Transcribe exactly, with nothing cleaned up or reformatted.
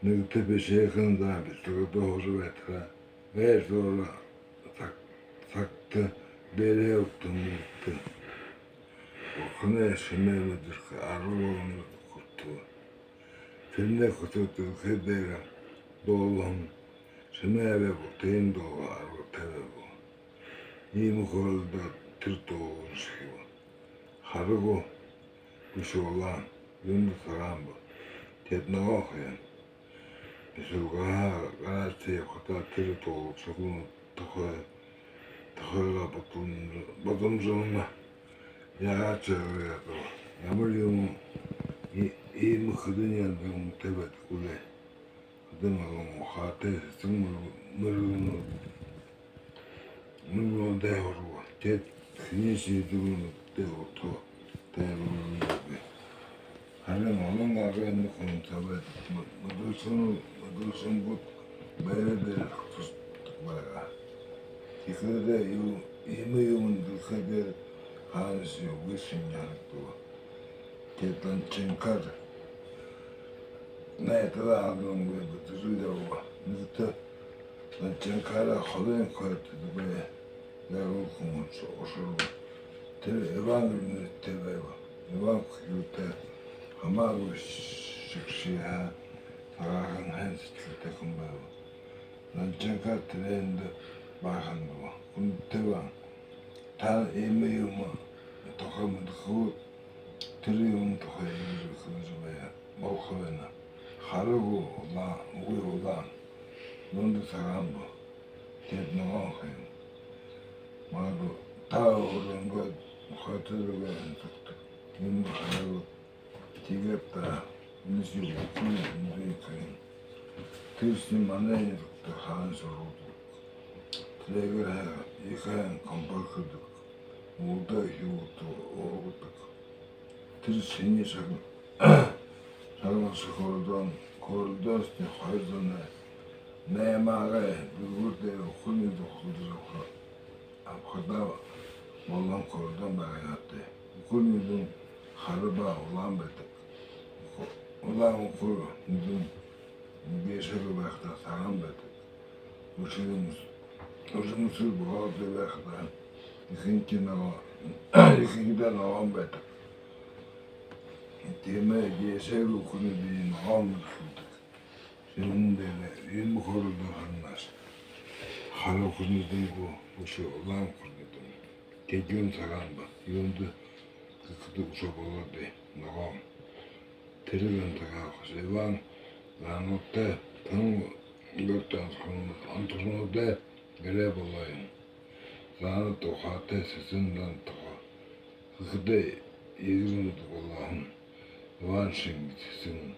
Нэгэтэ бишыхан заа бэшэлгэдэ һуужа байтараа, эр зуура саг-, сагта бэеэ угтан мэгтэ. Бурханай шэмээ мэдэрхэ арга болоно хүртөө. Тэрэнэй хүсөөд дэлхэй дээрэ дуулаһан шэмээ абяа, тиин дуугаа арга табяа. Иимэ хөөрэлдөөд тэрэ дуугаа шэхээ. Хара гү, бэшэ улаан, юундэ сагаан бэ? Тэдэ ногоон ха юм. Бэшэлгэһээ гараад ябахадаа тэрэ дуугаа шэхэ тухай, тухайгаа бодом-, бодомжолно. Яагаад шэхэ ябааб? Ямар юумэ и-, иимэ хэдэн янзын үнэтэй байдаг гү лэ? Хэдэн олон ухаатай сэсэн мэр-, мэргэнүүд, мэргэнүүдэй һургаал. Тэдэ хэниишье эдэ үнэтэй удха тайлбаринуудгүй. Харин олон аргын хүн табяад, мэ-, мэдэрсэн, мэдэрсэн гүт байра дээрэ тусдаг байгаа. Тиихэдээ юу, иимэ юумэн дэлхэй дээрэ хаанашье үгы шэнги харагдана. Тэдэ ланчинкаар найтараа алдангүй бэдэржэл ябаа. Нэгэтэ ланчинкаараа холын хойто бай. Ябаһан хүн ушарба. Тэрэ Иван гэжэ нэрэтэй байба. Иван хүхюутэй, хамаагүй шэгшээ һаа, сагаахан, һайн сэдьхэлтэй хүн байба. Ланчинкаар тэрээндэ баахан гэбэ: «Хүндэтэ Иван, та иимэ юумэ тухай мэдэхэ гү? Тэрэ юумэн тухай иигэжэ хэлэжэ байха, болохо байна. Хара гү, улаан, үгы улаан, юундэ сагаан бэ? Тэдэ ногоон ха юм. Магадгүй та өөрынгөө хойто бэеэ һанагдана. Тиимэ харагты». Тиигээд та: «Энэшье үхибүүн, үхибүүн ха юм. Тэрэшни манай нютагта һаань һургадаг. Тиигээд һайн ехэ компот хэдэг, уулда үхибүүдтэ ургадаг. Тэрэ шинии шаг-, шагнагша хөөрэлдөөн, хөөрэлдөөһэндэ хоёр зуун наймаагай дэлгүүр дээрэ үхибүүн нюдэ худалдажа абахадаа болоһон хөөрэлдөөн байгаа ёһотой. Үхибүүн нюдэн хара ба улаан байдаг. Улаан үхибүүн нюдэн гээшээгүй байхадаа сагаан байдаг. Үшөө, үшөө болоод байхадаа ехэнхидээ ногоон, ехэнхидээ ногоон байдаг. Тиимэ гээшээгүй үхибүүн нюдые ногоон гэжэ хэлэдэг». Шэнэндээ иимэ хөөрэлдөөн һанааһан. Хара үхибүүн нюдэн гү, үшөө улаан үхибүүн нюдэн гү? Тэдэ юундэ сагаан бэ? Юундэ гэхэдэ, үшөө болоод ногоон. Тэрэ юундэ сагаан бэ? Иван заанадтай, тон гэртэ онтохонууд, онтохонуудай гэрэй болоо юм. Заанад ухаатай, сэсэн зан тухай гэхэдээ, иигэжэ мэдэхэ болоһон. Иван шэнги сэсэн,